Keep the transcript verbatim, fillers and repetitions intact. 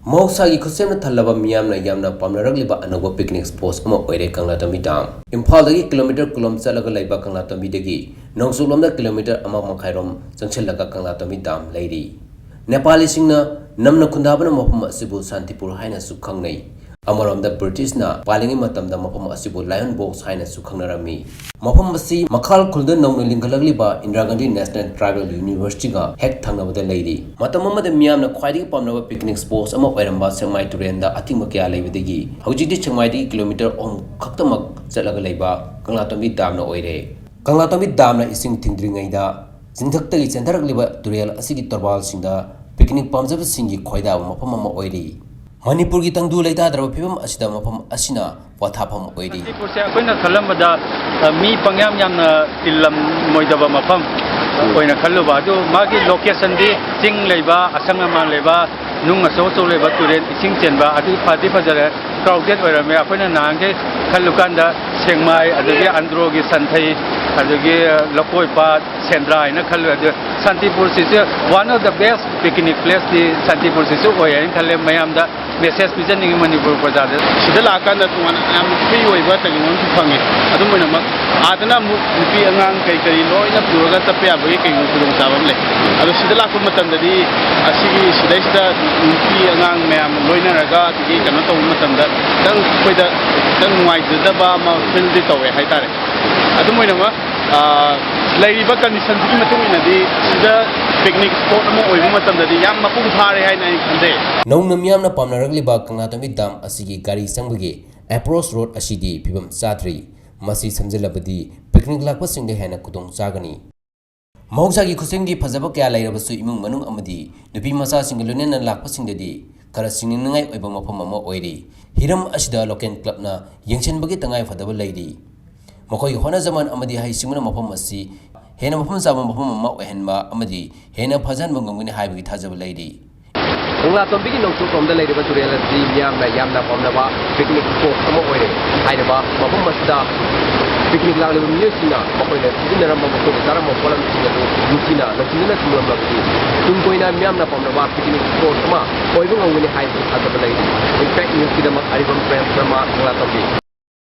ꯃꯍꯧꯁꯥꯒꯤ ꯈꯨꯠꯁꯦꯝꯅ ꯊꯜꯂꯕ ꯃꯤꯌꯥꯝꯅ ꯌꯥꯝꯅ ꯄꯥꯝꯅꯔꯛꯂꯤꯕ ꯑꯅꯧꯕ picnic spot ꯑꯃ ꯑꯣꯏꯔꯦ ꯀꯪꯂꯥꯇꯣꯝꯕꯤ dam꯫ ꯏꯝꯐꯥꯜꯗꯒꯤ kilometre ꯀꯨꯟ ꯆꯠꯂꯒ ꯂꯩꯕ ꯀꯪꯂꯥꯇꯣꯝꯕꯤꯗꯒꯤ ꯅꯣꯡꯆꯨꯞꯂꯣꯝꯗ kilometre ꯑꯃ ꯃꯈꯥꯏꯔꯣꯝ ꯆꯪꯁꯤꯜꯂꯒ ꯀꯪꯂꯥꯇꯣꯝꯕꯤ dam ꯂꯩꯔꯤ꯫ ꯅꯦꯄꯥꯂꯤꯁꯤꯡꯅ ꯅꯝꯅ ꯈꯨꯟꯗꯥꯕꯅ ꯃꯐꯝ ꯑꯁꯤꯕꯨ ꯁꯥꯟꯇꯤꯄꯨꯔ ꯍꯥꯏꯅꯁꯨ ꯈꯪꯅꯩ꯫ ꯑꯃꯔꯣꯝꯗ ꯕ꯭ꯔꯤꯇꯤꯁꯅ ꯄꯥꯜꯂꯤꯉꯩ ꯃꯇꯝꯗ ꯃꯐꯝ ꯑꯁꯤꯕꯨ Lion Box ꯍꯥꯏꯅꯁꯨ ꯈꯪꯅꯔꯝꯃꯤ꯫ ꯃꯐꯝ ꯑꯁꯤ ꯃꯈꯥꯜ ꯈꯨꯜꯗ ꯅꯧꯅ ꯂꯤꯡꯈꯠꯂꯛꯂꯤꯕ ꯏꯟꯗꯤꯔꯥ ꯒꯥꯟꯙꯤ National Tribal Universityꯒ ꯍꯦꯛ ꯊꯪꯅꯕꯗ ꯂꯩꯔꯤ꯫ ꯃꯇꯝ ꯑꯃꯗ ꯃꯤꯌꯥꯝꯅ ꯈ꯭ꯋꯥꯏꯗꯒꯤ ꯄꯥꯝꯅꯕ picnic spot ꯑꯃ ꯑꯣꯏꯔꯝꯕ ꯁꯦꯛꯃꯥꯏ ꯇꯨꯔꯦꯜꯗ ꯑꯊꯤꯡꯕ ꯀꯌꯥ ꯂꯩꯕꯗꯒꯤ ꯍꯧꯖꯤꯛꯇꯤ ꯁꯦꯛꯃꯥꯏꯗꯒꯤ kilometre ꯑꯍꯨꯝ ꯈꯛꯇꯃꯛ ꯆꯠꯂꯒ ꯂꯩꯕ ꯀꯪꯂꯥꯇꯣꯝꯕꯤ damꯅ ꯑꯣꯏꯔꯦ꯫ ꯀꯪꯂꯥꯇꯣꯝꯕꯤ damꯅ ꯏꯁꯤꯡ ꯊꯤꯡꯗ꯭ꯔꯤꯉꯩꯗ ꯆꯤꯡꯊꯛꯇꯒꯤ ꯆꯦꯟꯊꯔꯛꯂꯤꯕ ꯇꯨꯔꯦꯜ ꯑꯁꯤꯒꯤ ꯇꯣꯔꯕꯥꯜꯁꯤꯡꯗ picnic ꯄꯥꯝꯖꯕꯁꯤꯡꯒꯤ ꯈꯣꯏꯗꯥꯕ ꯃꯐꯝ ꯑꯃ ꯑꯣꯏꯔꯤ꯫ ꯃꯅꯤꯄꯨꯔꯒꯤ ꯇꯪꯗꯨ ꯂꯩꯇꯥꯗ꯭ꯔꯕ ꯐꯤꯕꯝ ꯑꯁꯤꯗ ꯃꯐꯝ ꯑꯁꯤꯅ ꯄꯣꯊꯥꯐꯝ ꯑꯣꯏꯔꯤ꯫ ꯁꯥꯟꯇꯤꯄꯨꯔꯁꯦ ꯑꯩꯈꯣꯏꯅ ꯈꯜꯂꯝꯕꯗ, ꯑ, ꯃꯤ ꯄꯪꯌꯥꯝ ꯌꯥꯝꯅ ꯇꯤꯜꯂꯝꯃꯣꯏꯗꯕ ꯃꯐꯝ ꯑꯣꯏꯅ ꯈꯜꯂꯨꯕ꯫ ꯑꯗꯨ ꯃꯥꯒꯤ locationꯗꯤ ꯆꯤꯡ ꯂꯩꯕ, ꯑꯁꯪ ꯑꯃꯥꯟ ꯂꯩꯕ, ꯅꯨꯡ ꯑꯆꯧ ꯑꯆꯧ ꯂꯩꯕ, ꯇꯨꯔꯦꯜ ꯏꯁꯤꯡ ꯆꯦꯟꯕ, ꯑꯗꯨ ꯐꯗꯤ ꯐꯖꯔꯦ꯫ Crowded ꯑꯣꯏꯔꯝꯃꯦ꯫ ꯑꯩꯈꯣꯏꯅ ꯅꯍꯥꯟꯈꯩ ꯈꯜꯂꯨꯀꯥꯟꯗ ꯁꯦꯛꯃꯥꯏ, ꯑꯗꯒꯤ ꯑꯟꯗ꯭ꯔꯣꯒꯤ ꯁꯟꯊꯩ, ꯑꯗꯒꯤ, ꯑ, ꯂꯧꯀꯣꯏ ꯄꯥꯠ, ꯁꯦꯟꯗ꯭ꯔꯥ ꯍꯥꯏꯅ ꯈꯜꯂꯨꯏ꯫ ꯑꯗꯨ ꯁꯥꯟꯇꯤꯄꯨꯔꯁꯤꯁꯨ one of the best picnic placeꯇꯤ ꯁꯥꯟꯇꯤꯄꯨꯔꯁꯤꯁꯨ ꯑꯣꯏ ꯍꯥꯏꯅ ꯈꯜꯂꯦ꯫ ꯃꯌꯥꯝꯗ message ꯄꯤꯖꯅꯤꯡꯉꯤ ꯃꯅꯤꯄꯨꯔ ꯄ꯭ꯔꯖꯥꯗ꯫ ꯁꯤꯗ ꯂꯥꯛꯑꯀꯥꯟꯗ ꯇꯣꯉꯥꯟꯅ ꯌꯥꯝꯅ free ꯑꯣꯏꯕ ꯇꯥꯏꯃꯤꯡ ꯑꯃꯁꯨ ꯐꯪꯉꯦ꯫ ꯑꯗꯨꯝ ꯑꯣꯏꯅꯃꯛ, ꯑꯥꯗꯅ ꯑꯃꯨꯛ ꯅꯨꯄꯤ ꯑꯉꯥꯡ ꯀꯩ ꯀꯔꯤ ꯂꯣꯏꯅ ꯄꯨꯔꯒ ꯆꯠꯄ ꯌꯥꯕꯒꯤ ꯀꯩꯒꯨꯝꯕ ꯈꯨꯗꯣꯡꯆꯥꯕ ꯑꯃ ꯂꯩ꯫ ꯑꯗꯣ ꯁꯤꯗ ꯂꯥꯛꯄ ꯃꯇꯝꯗꯗꯤ ꯑꯁꯤꯒꯤ ꯁꯤꯗꯩꯁꯤꯗ ꯅꯨꯄꯤ ꯑꯉꯥꯡ ꯃꯌꯥꯝ ꯂꯣꯏꯅꯔꯒ ꯑꯗꯒꯤ ꯀꯩꯅꯣ ꯇꯧꯕ ꯃꯇꯝꯗ ꯈꯤꯇꯪ ꯑꯩꯈꯣꯏꯗ ꯈꯤꯇꯪ ꯅꯨꯡꯉꯥꯏꯖꯗꯕ ꯑꯃ feelꯗꯤ ꯇꯧꯋꯦ ꯍꯥꯏꯇꯥꯔꯦ꯫ ꯑꯗꯨꯝ ꯑꯣꯏꯅꯃꯛ, ꯑ, ꯂꯩꯔꯤꯕ conditionꯁꯤꯒꯤ ꯃꯇꯨꯡ ꯏꯟꯅꯗꯤ ꯁꯤꯗ picnic spot ꯑꯃ ꯑꯣꯏꯕ ꯃꯇꯝꯗꯗꯤ ꯌꯥꯝ ꯃꯄꯨꯡ ꯐꯥꯔꯦ ꯍꯥꯏꯅ ꯑꯩ ꯈꯟꯖꯩ꯫ ꯅꯧꯅ ꯃꯤꯌꯥꯝꯅ ꯄꯥꯝꯅꯔꯛꯂꯤꯕ ꯀꯪꯂꯥꯇꯣꯝꯕꯤ dam ꯑꯁꯤꯒꯤ ꯒꯥꯔꯤ ꯆꯪꯕꯒꯤ approach road ꯑꯁꯤꯗꯤ ꯐꯤꯕꯝ ꯆꯥꯗ꯭ꯔꯤ꯫ ꯃꯁꯤ ꯁꯦꯝꯖꯤꯜꯂꯕꯗꯤ picnic ꯂꯥꯛꯄꯁꯤꯡꯗ ꯍꯦꯟꯅ ꯈꯨꯗꯣꯡ ꯆꯥꯒꯅꯤ꯫ ꯃꯍꯧꯁꯥꯒꯤ ꯈꯨꯠꯁꯦꯝꯒꯤ ꯐꯖꯕ ꯀꯌꯥ ꯂꯩꯔꯕꯁꯨ ꯏꯃꯨꯡ ꯃꯅꯨꯡ ꯑꯃꯗꯤ ꯅꯨꯄꯤ ꯃꯆꯥꯁꯤꯡꯒ ꯂꯣꯏꯅꯅ ꯂꯥꯛꯄꯁꯤꯡꯗꯗꯤ ꯈꯔ ꯁꯤꯡꯅꯅꯤꯡꯉꯥꯏ ꯑꯣꯏꯕ ꯃꯐꯝ ꯑꯃ ꯑꯣꯏꯔꯤ꯫ ꯍꯤꯔꯝ ꯑꯁꯤꯗ local clubꯅ ꯌꯦꯡꯁꯤꯟꯕꯒꯤ ꯇꯉꯥꯏ ꯐꯗꯕ ꯂꯩꯔꯤ꯫ ꯃꯈꯣꯏꯒꯤ ꯍꯣꯠꯅꯖꯃꯟ ꯑꯃꯗꯤ ꯍꯩꯁꯤꯡꯕꯅ ꯃꯐꯝ ꯑꯁꯤ ꯍꯦꯟꯅ ꯃꯐꯝ ꯆꯥꯕ ꯃꯐꯝ ꯑꯃ ꯑꯣꯏꯍꯟꯕ ꯑꯃꯗꯤ ꯍꯦꯟꯅ ꯐꯖꯍꯟꯕ ꯉꯝꯒꯅꯤ ꯍꯥꯏꯕꯒꯤ ꯊꯥꯖꯕ ꯂꯩꯔꯤ꯫ ꯀꯪꯂꯥꯇꯣꯝꯕꯤꯒꯤ ꯅꯣꯡꯆꯨꯞ ꯂꯣꯝꯗ ꯂꯩꯔꯤꯕ ꯇꯨꯔꯦꯜ ꯑꯁꯤ ꯃꯤꯌꯥꯝꯅ ꯌꯥꯝꯅ ꯄꯥꯝꯅꯕ picnic spot ꯑꯃ ꯑꯣꯏꯔꯦ꯫ ꯍꯥꯏꯔꯤꯕ ꯃꯐꯝ ꯑꯁꯤꯗ picnic ꯂꯥꯛꯂꯤꯕ ꯃꯤꯑꯣꯏꯁꯤꯡꯅ ꯃꯈꯣꯏꯅ ꯁꯤꯖꯤꯟꯅꯔꯝꯕ, ꯃꯈꯣꯏꯅ ꯆꯥꯔꯝꯕ ꯄꯣꯠꯂꯝꯁꯤꯡ ꯑꯗꯨ ꯅꯤꯡꯊꯤꯅ ꯂꯣꯏꯁꯤꯟꯗꯨꯅ ꯊꯝꯂꯝꯂꯕꯗꯤ ꯇꯨꯡ ꯀꯣꯏꯅ ꯃꯤꯌꯥꯝꯅ ꯄꯥꯝꯅꯕ picnic spot ꯑꯃ ꯑꯣꯏꯕ ꯉꯝꯒꯅꯤ ꯍꯥꯏꯕꯒꯤ ꯊꯥꯖꯕ ꯂꯩꯔꯤ꯫ Impact News ꯀꯤꯗꯃꯛ ꯑꯔꯤꯕꯝ ꯄ꯭ꯔꯦꯝ ꯁꯔꯃ, ꯀꯪꯂꯥꯇꯣꯝꯕꯤ꯫